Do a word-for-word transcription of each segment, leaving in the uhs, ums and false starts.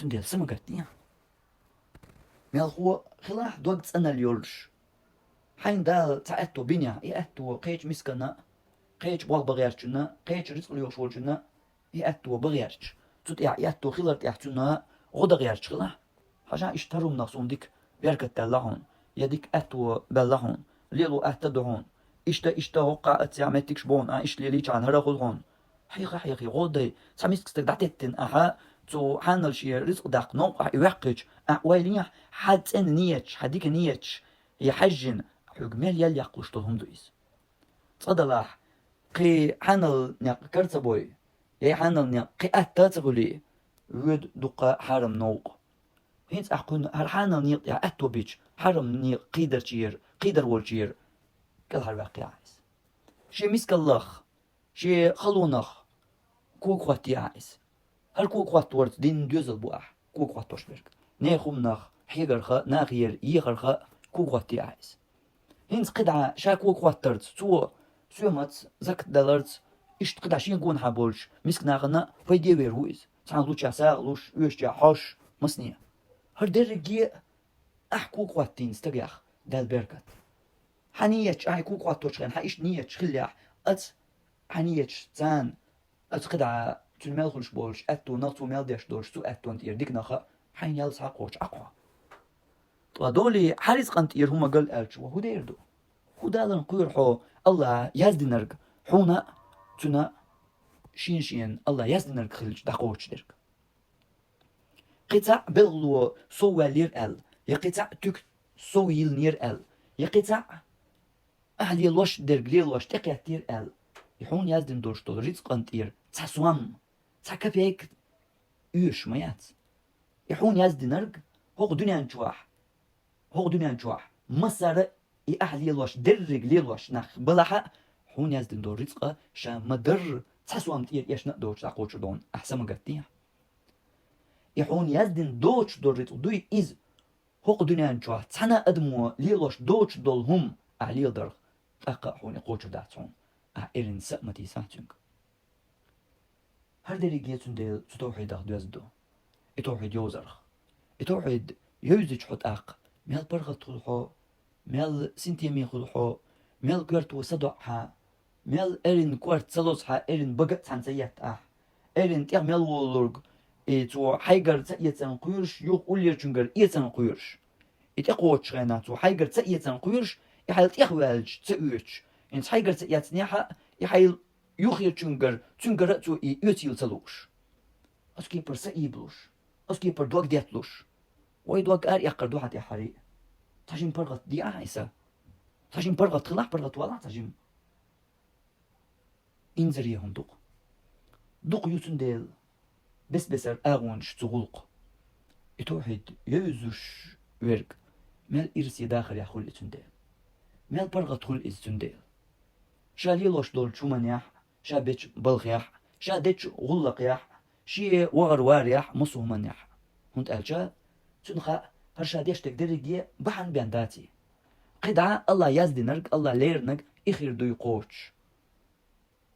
Цундела са ма гатде. Мелхо хилахь дог цӀанал йолуш. Хьайна Дала цхьа аьтто бинехь, и аьтто кхечу мискана, кхечу болх бан гӀертачунна, кхечу рицкъ лоьхуш волчунна и аьтто бан гӀерташ. Цу тӀехь и аьтто хилар тӀехь цунна гӀо дан гӀерташ хилахь. Хьажахь, иштта хӀара хӀуманах суна дика беркат даьлла хьуна, я дика аьтто баьлла хьуна, лело атта ду хьуна. Иштта, иштта хӀоккхахь а цхьа меттигаш бу хьуна, ахь иштта лелийчхьана хӀара хуьлу хьуна. Хьеха, хьеха, гӀо дай, цхьа миска стаг дӀатеттина ахьа, цу хьанал шен рицкъ даккха новкъахь и ваьккхича, ахь ойла йехь, хьан цӀена ниеташ, хьан дика ниеташ, я хьаьжжина, хьоьга мел ял яккхалуш долу хӀума ду иза. Цкъа далахь, кхин хьанал некъ кара ца бой, я хьанал некъ кхин атта а ца хуьлий, воьду дуккха хьарам новкъа. ХӀинца ахь кхунна хӀара хьанал некъа тӀехь аьтто бича, хьарам некъа кхийдарчера, кхийдар волчера кӀелхьарваьккхи ахь иза. Шен мискаллах, шен халонах кога хӀоттае ахь иза. ХӀара кога хӀоттаварца динан доьзал бу ахь, кога хӀоттош берг. Нехан хӀуманах, хьегарха, нахера ехарха кога хӀоттае ахь иза. ХӀинца кхидӀа ша кога хӀоттарца, цо соьмаца, закат даларца, иштта кхидӀа шен гонахьа болчу миска нахана пайде вер ву иза. Цхьана лучохь сагӀа луш, оьшучохь хьожуш, масане. ХӀара дерриге а ахь кога хӀоттийна стагех даьлла беркат. Хьан ниеташ, ахь кога хӀотточу хенахь, хьан иштта ниеташ хиллехь, аца хьан ниеташ царна, аца кхидӀа цуьнан мел хуьлуш болчу аьттонах, цо мел деш долчу цу аьттонна тӀера диканах а хьайна ял схьакхочуш Ӏа кхо. Ткъа долий хьан рицкъан тӀера хӀума гал аьлча, ва хӀун дер ду? ХӀун даларна кхоьру хьо АллахӀа яздинарг хьуна а, цуьнан а, шен-шена АллахӀа яздинарг хилча дӀакхочушдерг? Кхин цхьаъ белхало сов ваьллера аьлла, я кхин цхьаъ туька сов йиллинера аьлла, я кхин цхьаъ ахь лелош дерг лелош тӀекхеттера аьлла, и хьуна яздина долуш долу рицкъан тӀера цхьа сом, цхьа капейк оьшуш ма яц. И хьуна яздинарг хӀокху дуьнен чохь, хӀокху дуьнен чохь массара а и ахь лелош, дерриг лелош нах балахь а, хьуна яздина долу рицкъа ша ма-дарра цхьа сом тӀера эшна а доцуш дӀакхочур ду хьуна, ахь са ма гатдехьа. И хьуна яздина доцуш долу рицкъ дуй иза, хӀокху дуьнен чохь цхьана а адамо лелош доцуш долу хӀума ахь леладарх, тӀаккха а хьуна и кхочур дац хьуна, ахь эрна са а ма тийсахь цуьнга. ХӀара дерриге цундела цу тавхьидах доьзна ду. И тавхьид йовзарх. И тавхьид йовзича хьо тӀаккха, мел паргӀат хуьлу хьо, мел синтеме хуьлу хьо, мел коьрто са доӀахьа, мел эрна корта ца лозахьа, эрна бага а цхьаьна ца еттахьа, эрна тӀех мел волург, и цо хьайгара ца эцарна кхоьруш, юха уллерчуьнгара эцарна кхоьруш. И тӀекхочучу хенахь цо хьайгара ца эцарна кхоьруш, и хьайла тӀех ваьлча ца оьцуш. ХӀинца хьайгара ца эцнехьа, и хьайла юххерчуьнгара, цуьнгара а цо и оьцийла ца лууш. Оцу кепара са ийбалуш, оцу кепара дог детталуш. Вай дог ара эккхар ду хьан тӀехь хьарий. Цхьа жима паргӀат диахьа и са. Цхьа жима паргӀат хилахь, паргӀат валахь цхьа жима. Инзаре хӀума ду-кх. Дукха ю цундела бес-бесара агӀонаш цу гӀуллакха. И тавхьид йовзуш верг мел ирсе дахарехь хуьлу и цундела. Мел паргӀат хуьлу иза цундела. Ша лелош долчу хӀуманехь, ша бечу балхехь, ша дечу гӀуллакхехь, шен вахар-варехь, массо а хӀуманехь. ХӀунда аьлча цуьнан хаьа, хӀара ша деш дерг дерриге бахьана бен даций. КхидӀа АллахӀа яздинарг, АллахӀа леринарг и хир дуй кхочуш.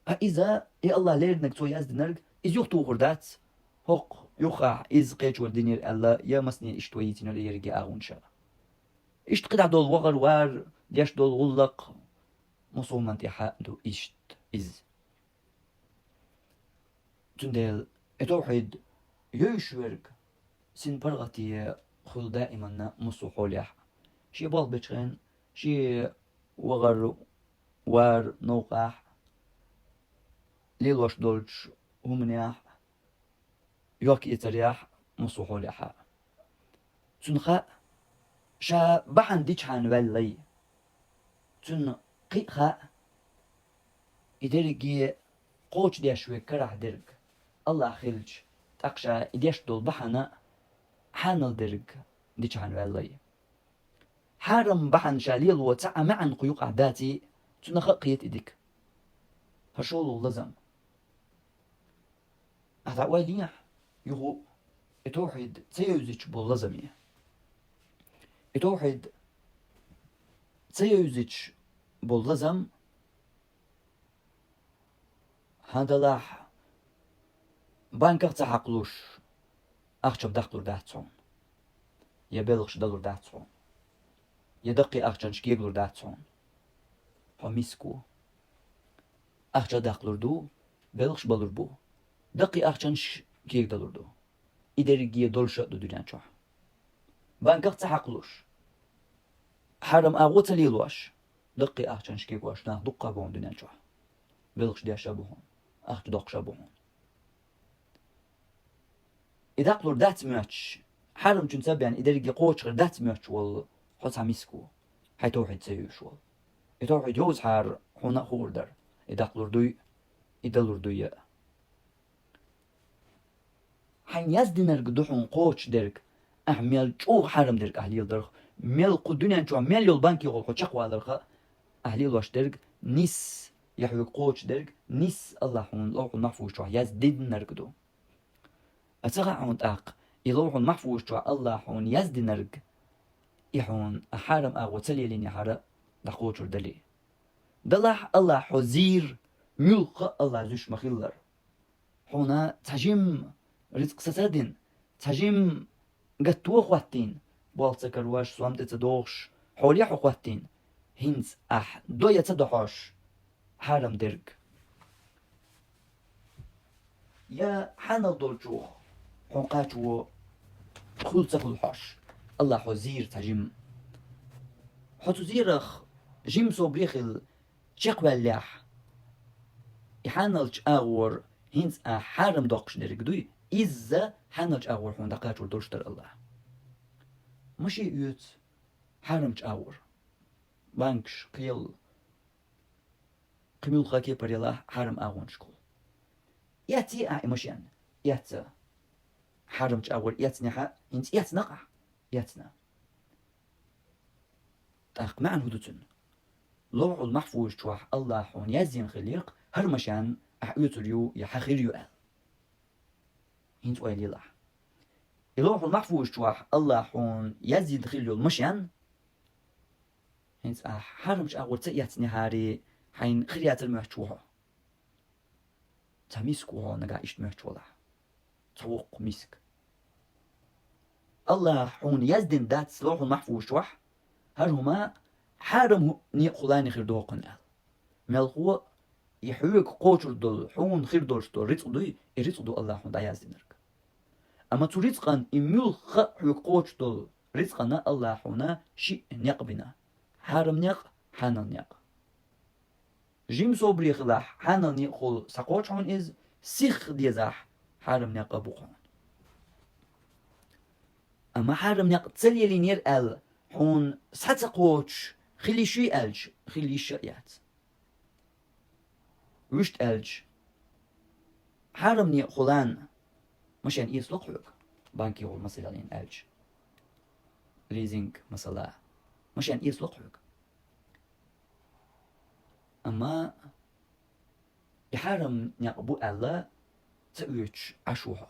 Ткъа иза, и АллахӀа леринарг, цо яздинарг, иза юхатухур дац, хӀокху юххехь иза кхечо динера аьлла, я масане иштта вай йийцинарг ерриге агӀонаш. Иштта кхидӀа долу вахар-вар, деш долу гӀуллакх, мусулман тӀехь а ду иштта иза. Цундела и тавхьид йовзуш верг, цуьнан паргӀате хуьлу даиманна массо а хьолехь. Шен болх бечу хенахь, шен вахар-вар новкъахь, лелош долчу хӀуманехь, йохк-эцарехь, массо а хьолехь а. Цуьнан хаьа, ша бахьана дичхьана ваьллий. Цуьнан кхин а хаьа, и дерриге кхочушдеш верг карахь дерг АллахӀ хилча, тӀаккха ша и деш долу бахьана хьанал дерг дичхьана ваьллий. Хьарам бахьана ша лело цхьа а маьӀна кху юкъахь даций, цунах а кхета и дика. ХӀара шолгӀа лазам. Ахьа дӀа ойла йехьа, юха и тавхьид ца йовзича болу лазаме. И тавхьид ца йовзича болу лазам, хьан далахь, банках ца хьакхалуш, Ахча даккхалур дац хьуна. Я белхаш далур дац хьуна. Я даккхий ахчанаш кегалур дац хьуна. Хьо миска ва. Ахча даккхалур ду, белхаш балур бу. Даккхий ахчанаш кегадалур ду. И дерриге долуш а ду дуьнен чохь. Банках ца хьакхалуш. Хьарам агӀо ца лелош. Даккхий ахчанаш кегош нах дуккха а бу хьуна дуьнен чохь. Белхаш деш а бу хьуна. Ахча доккхуш а бу хьуна. И даккхалур дац моьттуш, хьарамчунца бен и дерриге кхочуш хир дац моьттуш волу хьо цхьа миска ва, хьайн тавхьид ца юьйш волу. И тавхьид йовзахьара хьуна а хуур дара, и даккхалур дуй, и далур дуй а. Хьайна яздинарг ду хьуна кхочушдерг, ахь мел чӀогӀа хьарам дерг ахь леладарх, мел кху дуьнен чохь мел йолу банкехула хьо чекхваларх а, ахь лелош дерг нис, я хьоьга кхочушдерг нис Аллахь хьуна Ловхьул-Махьфуза чохь яздинарг ду. А ца хаьа хьуна тӀаккха, и Ловхьул-Махьфуза чохь Аллахь хьуна яздинарг, и хьуна а хьарам агӀо ца лелийнехьара дӀакхочур дале. Далахь Аллахь хьо зийр, муьлхха а Аллахь зуьйш ма-хиллара. Хьуна цхьа жимма рицкъ сацадина, цхьа жимма гатто хӀоттийна, болх ца карош, сом тӀе ца дохуш, хьоле хьо хӀоттийна, хӀинца ахь до я ца дохьош, хьарам дерг. Я хьанал долчух хьуна кхачо хуьлу ца хуьлу хьош, Аллахь хьо зийр цхьа жимма. Хьо цу зийрах жимма собаре хилла чекхваьллехь, и хьаналчу агӀор хӀинца ахь хьарам доккхуш дерг дуй, изза хьаналчу агӀор хьуна дӀакхачор долуш дара Аллахь. Машен оьцу хьарамчу агӀор. Банкаш, кхел, кхин муьлхха кепара ялахь хьарам агӀонашкахула. Эций ахь и машен? Эцна. Хьарамчу агӀор эцнехь а, хӀинца эцна-кх ахь? Эцна. ТӀаккха маьӀна хӀун ду цуьнан? Ловхьул-Махьфуза чохь Аллахь хьуна яздина хиллера-кх хӀара машен ахь оьцур ю я хьан хир ю аьлла. ХӀинца ойла йилахь. И Ловхьул-Махьфуза чохь Аллахь хьуна яздина хилла йолу машен, хӀинца ахь хьарамчу агӀор ца эцнехьара, хьайна хир яцара моьттуш ву хьо. Цхьа миска ву хьо нагахь иштта моьттуш валахь. Цхьа воккха миска. Аллахь хьуна яздина дац Ловхьул-Махьфуза чохь, хӀара хӀума хьарам хӀу-, некъахула хир доккхуна аьлла. Мелхо а, и хьоьга кхочур долу, хьуна хир долуш долу рицкъ дуй, и рицкъ ду Аллахь хьуна дӀаяздинарг. Амма цу рицкъан и муьлхха а хьоьга кхочуш долу рицкъана Аллахь хьуна шиъ некъ бина: хьарам некъ, хьанал некъ. Жима собаре хилахь, хьанал некъахула схьакхочу хьуна иза, сихха дезахь, хьарам некъ а бу хьуна. Амма хьарам некъ ца лелийнера аьлла, хьуна схьа ца кхочуш хила йиш юй аьлча, хила йиш а яц. Вуьшта аьлча, хьарам некъахула машен эцало-кх хьоьга, банкехула масаллин аьлча, лизинг масала, машен эцало-кх хьоьга. Амма и хьарам некъ бу аьлла ца оьцуш Ӏаш ву хьо.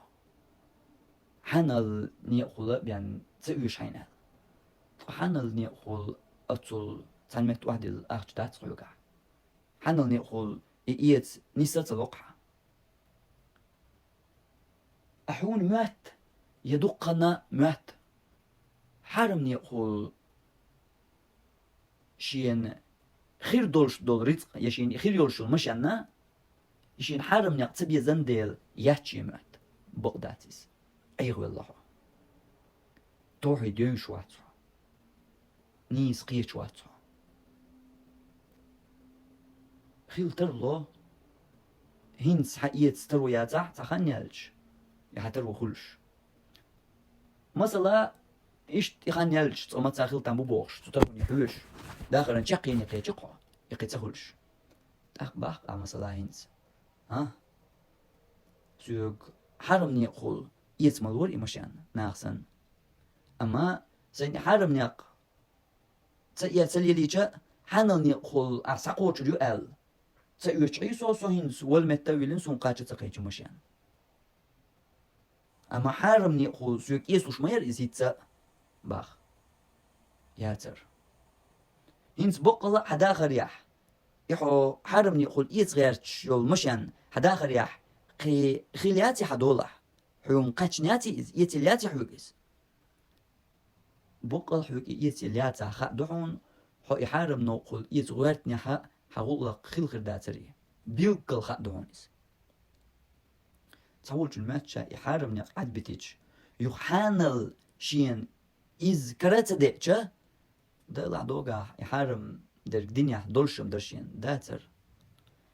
Хьанал некъахула бен ца оьшу хьайна аьлла. Ткъа хьанал некъахула оццул цхьана метта охьадилла ахча дац хьоьгахь. Хьанал некъахула и эца нис а ца ло-кх хьан. Ткъа хьуна моьтту, я дуккханна моьтту, хьарам некъахула шена хир долуш долу рицкъ, я шена хир йолуш йолу машенна, и шена хьарам некъ ца безан дела, яц шен моьтту. Бакъ дац иза. Ӏехавелла хьо. Тавхьид йовзуш вац хьо. Нийса кхеташ вац хьо. Хила тарло, хӀинца хьан эца таро яцахь, цхьа хан яьлча, и хьан таро хуьлуш. Масала, иштта и хан яьлча, цкъа маца хила там бу бохуш, цу тароне хьоьжуш, дахаран чеккхене кхечи-кх хьо, и кхин ца хуьлуш. ТӀаккха бах-кх ахь, масала, хӀинца: «А? Соьга хьарам некъахула эца ма лора и машен, наха санна. Амма сайна и хьарам некъ ца э-, ца лелийча, хьанал некъахула ахь схьакхочур ю», — аьлла. Ца оьцуш Ӏийсо, со хӀинца вала метта а виллина, суна кхача ца кхечи машен. Амма хьарам некъахула соьга эцалуш ма яра иза хӀинца а, бах. Яцара. ХӀинца боккъала а хьан дахарехь, и хьо хьарам некъахула эца гӀерташ йолу машен хьан дахарехь кхин хила яций хьан долахь? Хьуна кхаьчнаяций иза, эцаллаяций хьоьга иза? Боккъал хьоьга и эцаллаяцахь хаа ду хьуна, хьо и хьарам новкъахула эца гӀоьртинехь хьан гӀуллакх хила хир дацаре. Билггал хаа ду хьуна иза. Цхьаволчун моьтту ша и хьарам некъ Ӏадбитича, юха хьанал шена иза кара а ца деъча, Делахь догахь и хьарам дерг динехь долуш-м дара шена, дацара.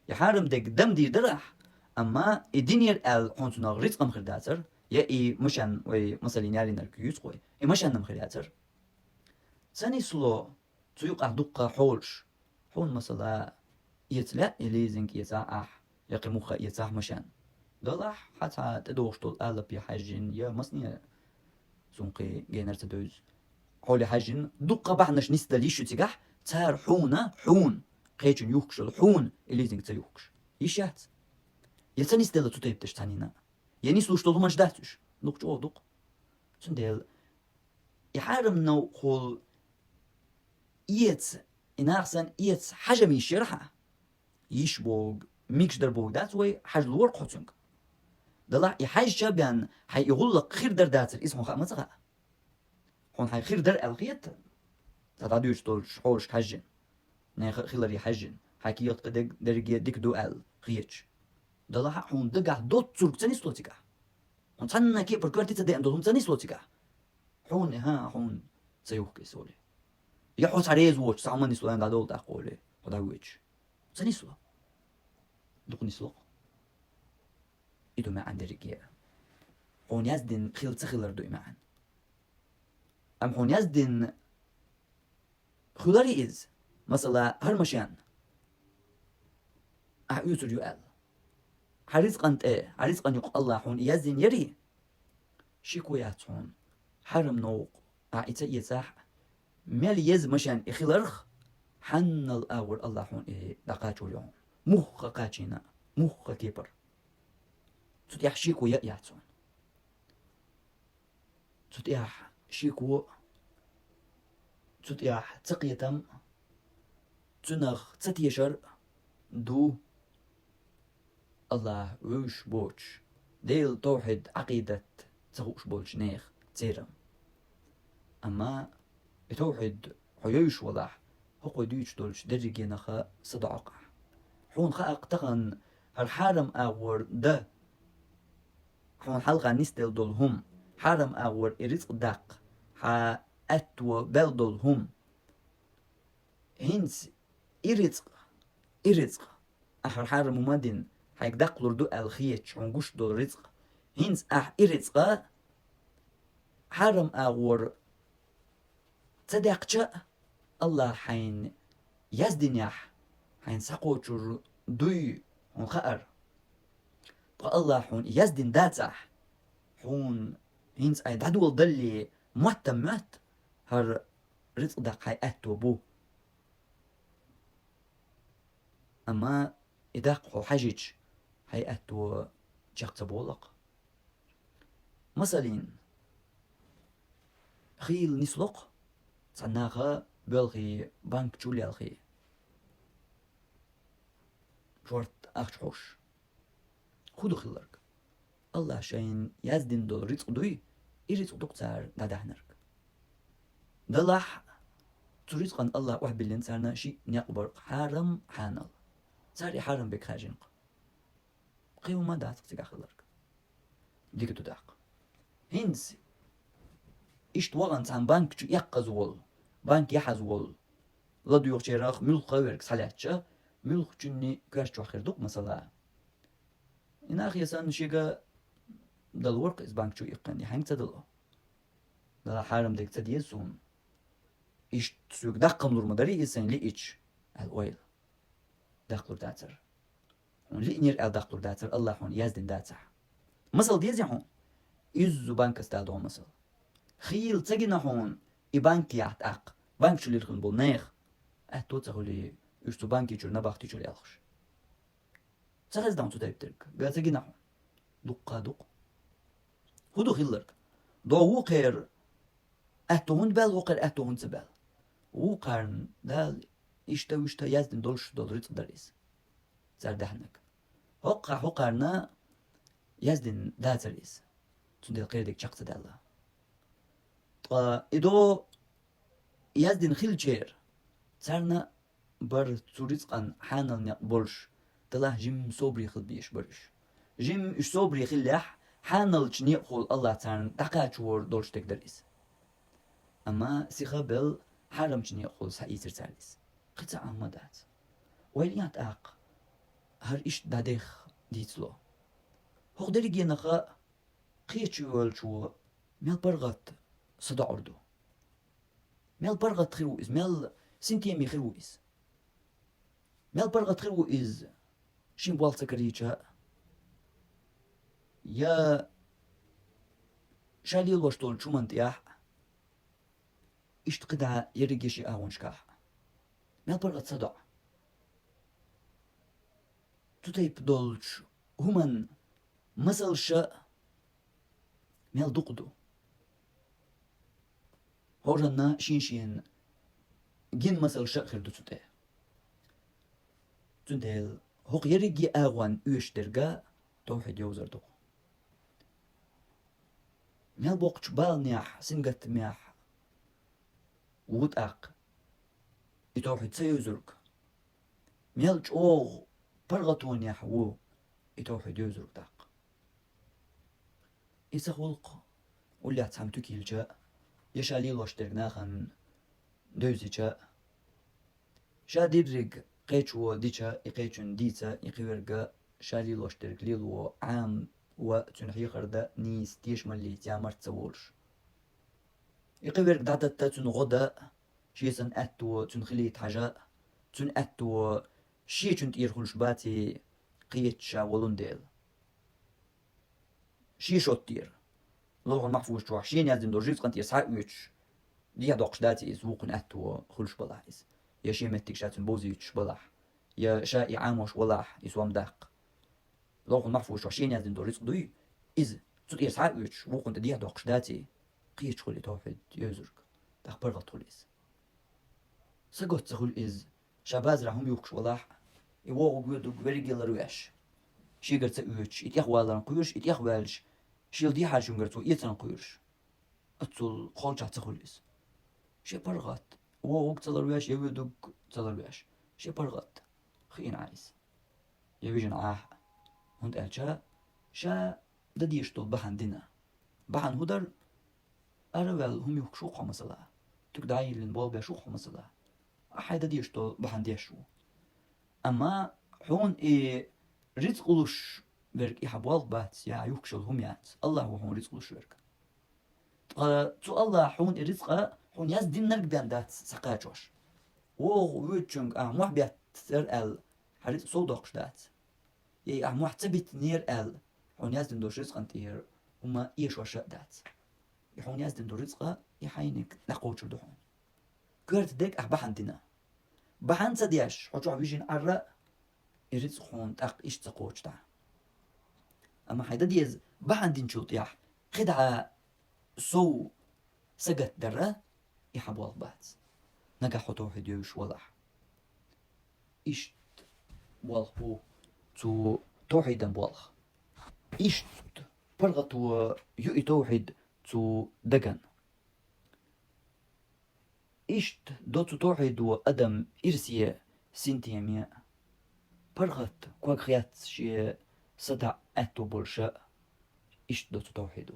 И хьарам дерг дан дийр дарахь, амма и динера аьлла хьуна цунах рицкъ-м хир дацара, я и машен вай масаллин ялийнарг юьйцу-кх вай, и машен-м хир яцара. Ца нисло цу юкъахь дуккха хьолаш. Хьуна, масала, эца лаьа и лизинг, эцахь ахь, я кхин муха эцахь машен. Делахь, хьан цхьа тӀедогӀуш долу алапе хьаьжжина, я масане, суна кхин генара ца девза, хьоле хьаьжжина, дуккха бахьанаш нисдала йиш ю цигахь, цара хьуна, хьуна, кхечунна юхкуш йолу хьуна и лизинг ца юхкуш. Йиш яц? Я ца нисделла цу тайпа дерш цхьанна а? Я нислуш долу хӀуманаш дац уьш? Дукха чӀогӀа ду-кх. Цундела и хьарам новкъахула эца, и нах санна эца хьажа-м йиш яра хьан? Йиш бохург, мегаш дара бохург дац вай, хьажа лора-кх хьо цуьнга. Делахь и хьаьжча а бен, хьайн и гӀуллакх хир дара дацара, иза хьуна хаа ма ца хаьа. Хьуна хьайн хир дара аьлла хета, цхьа дӀадуьйцуш долчу хьолашка хьаьжжина, нехан а хиларе хьаьжжина, хьайн кехат-кхидерг дерриге дика ду аьлла хеташ. Делахь а хьуна дагахь доцург ца нисло цигахь. Хьуна цхьанна кепара коьрте ца деана долу хӀума ца нисло цигахь. Хьуна, хӀан, хьуна ца юхку иза олий. Я хьо цхьа реза воцуш, цхьа хӀума нисло, ян дӀадовла тӀаккха олий, хьо дӀавоьдуш. Ца нисло. Дукха нисло-кх. И ду маьӀна дерриге а. Хьуна яздина хила ца хилар ду и маьӀна. Амма хьуна яздина хуьларий иза, масала, хӀара машен ахь оьцур ю аьлла. Хьан рицкъан тӀе, хьан рицкъан юкъа Аллахь хьуна и яздина ярий, шеко яц хьуна, хьарам новкъа ахь и ца эцахь а, мел еза машен и хиларх, хьаннал агӀор Аллахь хьуна и дӀакхачор ю хьуна. Муха кхачийна, муха кепара. Цу тӀехь шеко ян а яц хьуна. Цу тӀехь шеко, цу тӀехь цакхетам, цунах цатешар ду Аллахь вевзаш боцуш, Делан тавхьид, Ӏакъидат ца хууш болчу нехан церан. Амма и тавхьид хьо йевзаш валахь, хӀокхо дуьйцуш долчу дерригенах садоӀу-кх ахь. Хьуна хаьа-кх тахана хӀара хьарам агӀор дан, хьуна хьалха нисделла долу хӀума, хьарам агӀор и рицкъ даккха хьан аьтто баьлла долу хӀума. ХӀинца и рицкъ, и рицкъ, ахь хӀара хьарам хӀума дина, хьайга даккхалур ду аьлла хеташ хьуна гуш долу рицкъ, хӀинца ахь и рицкъ хьарам агӀор ца даьккхича а, Аллахь хьайна яздинехь, хьайна схьакхочур дуй хьуна хаьара. Ткъа Аллахь хьуна яздина дацахь, хьуна хӀинца айхьа дӀадоладалле мотт-м моьтту, хӀара рицкъ даккха хьайн аьтто бу. Амма и даккха хьо хьаьжча, хьайн аьтто чекх ца болу-кх. Масалин, хийла нисло-кх цхьана наха боьлхий банка чу лелхий, шорта ахча хьош. ХӀун ду хилларг? Аллахь шайна яздина долу рицкъ дуй, и рицкъ ду-кх цара дӀадаьхьнарг. Делахь, цу рицкъан Аллахь охьабиллина царна шиъ некъ бар-кх: хьарам, хьанал. Цара и хьарам берг хаьржина-кх. Кхин хӀума дац-кх цигахь хилларг. Дика ду тӀаккха. ХӀинца иштта вахана цхьана банка чу эккхаза волу, банка яхьаза волу ладоьгӀучарах муьлхха верг схьалаьцча, муьлххачунна коьрта чохь хир ду-кх, масала. И нахе санна шега дала вара-кх иза банка чу иккхина, и хьаьнга ца дало? Дала хьарам дерг ца деза суна. Иштта соьга даккха-м лур ма дарий иза сайна лиъча, аьлла ойла. Даккхалур дацара. Хьуна лиънера аьлла даккхалур дацара, Аллахь хьуна яздина дацахь. Масал дезий хьуна? Иззу банкаца дала догӀу масал. Хийла ца гина хьуна и банка яхь тӀаккха, банка чу лирхина болу нехан аьтто ца хуьлий, уьш цу банки чуьра набахти чуьра элхаш? Ца хезна хьуна цу тайпа дерг, га ца гина хьуна? Дуккха ду-кх. ХӀун ду хилларг? ДогӀу вукхеран аьтто хӀунда баьлла, вукхеран аьтто хӀунда ца баьлла? Вукхарна Дала иштта-вуьшта яздина долуш долу рицкъ дара иза, цара даьхьнарг. ХӀокхахь, хӀокхарна яздина дацара иза. Цундела кхерадерг чекх ца даьлла. Ткъа и доӀа яздина хилча, царна бар цу рицкъан хьанал некъ болуш, делахь жимма собаре хила безаш бара уьш. Жимма уьш собаре хиллехь, хьаналчу некъахула АллахӀ царна дӀакхачор долуш дерг дара иза. Амма сиха а белла, хьарамчу некъахула схьаийцира царна иза. Кхин цхьа Ӏамма дац. Вай лаьтта аккха, хӀара иштта дӀадехха дийцало. ХӀокху дерригенах кхечу йолчо мел паргӀат садоӀур ду? Мел паргӀат хир ву иза, мел синтеме хир ву иза? Мел паргӀат хир ву иза, шен болх ца карийча, я ша лелош долчу хӀуманна тӀехь, иштта кхидӀа ерриге шен агӀонашкахь? Мел паргӀат садоӀу? Цу тайпа долчу хӀуманна масалш а мел дукха ду. ХӀоранна шен-шена гина масалш а хир ду цу тӀе. Цундела хӀокху ерриге агӀонна оьшуш дерг а тавхьид йовзар ду. Мел боккхачу баланехь, сингаттамехь ву тӀаккха и тавхьид ца йовзург? Мел чӀогӀа паргӀатонехь ву и тавхьид йовзург тӀаккха? И ца гӀуллакх уллехь цхьамма туька йилча, я ша лелош дерг нахана девзича, ша дерриг кхечо дича, и кхечунна дийца, и кхиверг а ша лелош дерг лело Ӏама ва, цуьнан хьехар дан нийса, тешамаллица, ямарта ца волуш. И кхиверг дӀадатта, цуьнан гӀо дан, шен санна аьтто цуьнан хилийта хьажа, цуьнан аьтто шечун тӀера хуьлуш баций, кхечу ша волун дела. Шен шоттера, Ловхьул-Махьфуза чохь шена яздина долчу рицкъан тӀера схьа а оьцуш, дехьа доккхуш даций иза, вукхун аьтто хуьлуш балахь иза, я шен меттиг ша цуьнан бовзуьйтуш балахь, я ша и Ӏамош валахь, и сом даккха. Ловхьул-Махьфуза чохь шена яздина долу рицкъ дуй иза, цу тӀера схьа а оьцуш, вукхунна тӀе дехьа доккхуш даций, кхечу хуьлу и тавхьид йовзург, тӀаккха паргӀат хуьлу иза. Сагатта ца хуьлу иза, ша базарахь хӀума юхкуш валахь, и вогӀург-воьдург верриге ларвеш, шегара ца оьцуш, и тӀехваларна кхоьруш, и тӀехваьлча, шел дехьарчуьнгара цо эцарна кхоьруш. Оццул кхоллачохь ца хуьлу иза. Шен паргӀат, вогӀург ца ларвеш, я воьдург ца ларвеш, шен паргӀат хиъна Ӏа иза. Я вижина Ӏа, хӀунда аьлча ша дан дезаш долу бахьана дина. Бахьана хӀун дара? Ара а ваьлла, хӀума юхкуш ву-кх хьо, масала, туька дӀайиллина болх беш ву-кх хьо, масала, ахь хьайн дан дезаш долу бахьана деш ву. Амма хьуна и рицкъ луш верг и хьан болх бац, я ахь юхкуш йолу хӀума яц, АллахӀ ву хьуна рицкъ луш верг. Ткъа цу АллахӀа хьуна и рицкъа хьуна яздинарг бен дац схьакхачош. ВогӀу-воьдучуьнга ахь мохь беттара аьлла, хьан рицкъ сов доккхуш дац. Я и ахь мохь ца биттинера аьлла, хьуна яздина долчу рицкъан тӀера хӀума эшош а дац. И хьуна яздина долу рицкъа и хьайниг дӀакхочур ду хьуна. Коьрта дерг ахь бахьана дина. Бахьана ца деш, хьо чохь вижина Ӏарра, и рицкъ хьуна тӀаккха иштта ца кхочу дӀа. Амма хьайн дан деза бахьана динчул тӀехь кхидӀа сов сагатдара, и хьан болх бац, нагахь хьо тавхьид йовзуш валахь. Иштта болх бу цу тавхьидан болх. Иштта паргӀато ю и тавхьид цу даган. Иштта до цу тавхьидо адам ирсе, синтеме, паргӀат, ког хецна шен садаӀа аьтто болуша, иштта до цу тавхьидо.